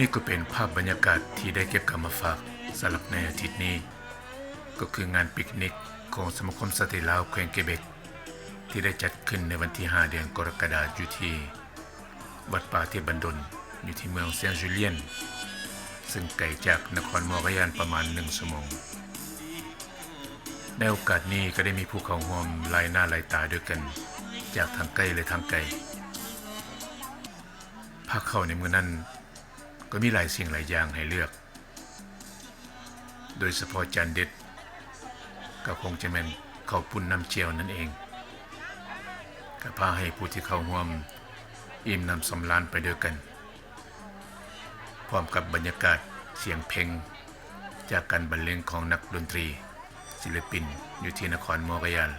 ນີ້ກໍເປັນພາບບັນຍາກາດທີ່ໄດ້ເກັບກຳມາຝາກສຳລັບໃນອາທິດນີ້, ກໍຄືງານປິກນິກຂອງສະມາຄົມສະຕຣີລາວແຂວງເກເບັກ ທີ່ໄດ້ຈັດຂຶ້ນໃນວັນທີຫ້າ ເດືອນກໍລະກະດາ ຢູ່ທີ່ວັດປ່າເທບບັນດົນ ຢູ່ທີ່ເມືອງແຊງຈູລຽນ ເຊິ່ງໄກຈາກນະຄອນມໍກະຍານປະມານໜຶ່ງຊົ່ວໂມງ. ໃນໂອກາດນີ້ກໍໄດ້ມີຜູ້ເຂົ້າຮ່ວມຫຼາຍໜ້າຫຼາຍຕາດ້ວຍກັນ ຈາກທັງໃກ້ ແລະ ທັງໄກ. ພາເຂົ້າໃນມື້ນັ້ນກໍມີຫຼາຍສິ່ງຫຼາຍຢ່າງໃຫ້ເລືອກ, ໂດຍສະເພາະຈານເດັດກໍຄົງຈະແມ່ນເຂົ້າປຸ້ນນ້ຳແຈ່ວນັ້ນເອງ, ກໍພາໃຫ້ຜູ້ທີ່ເຂົ້າຮ່ວມອີ່ມໜຳສຳລານໄປດ້ວຍກັນ. ພ້ອມກັບບັນຍາກາດສຽງເພງຈາກການບັນເລງຂອງນັກດົນຕຣີ ສິລະປິນຢູ່ທີ່ນະຄອນມໍກະຍານ.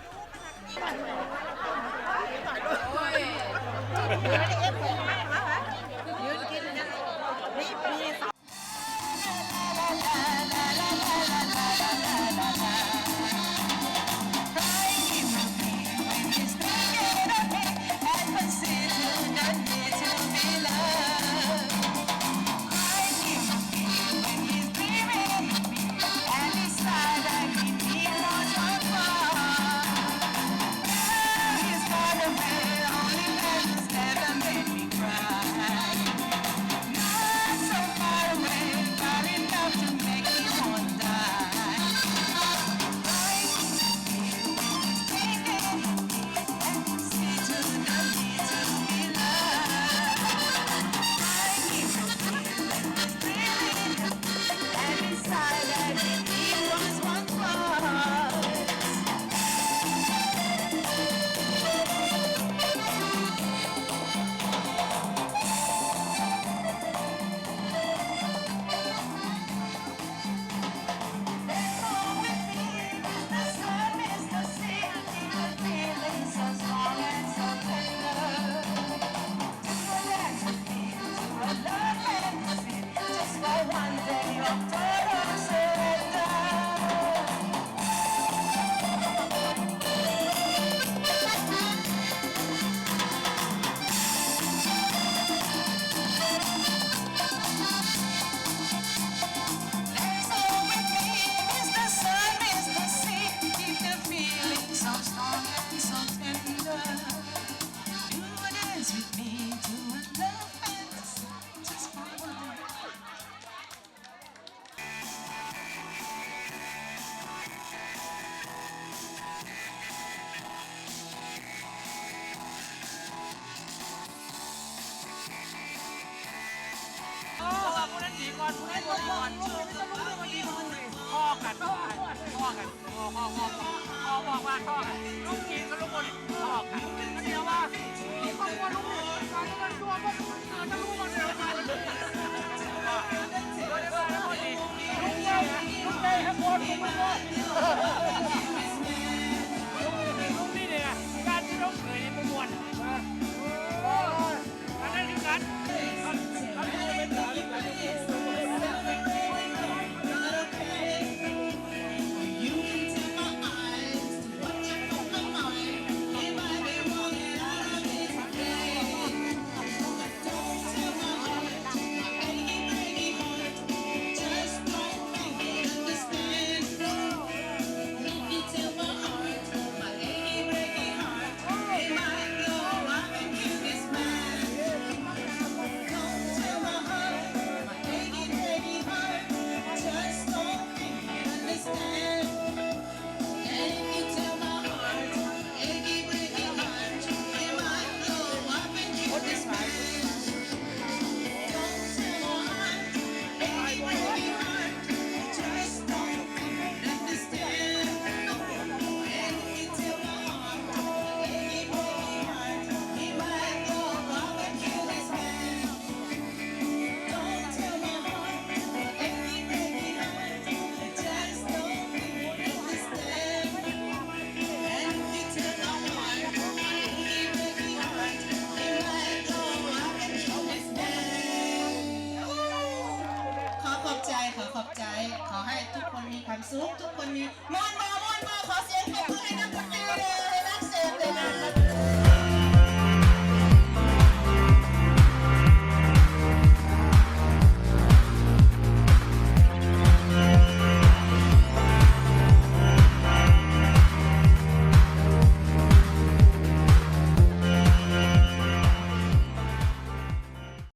ມາ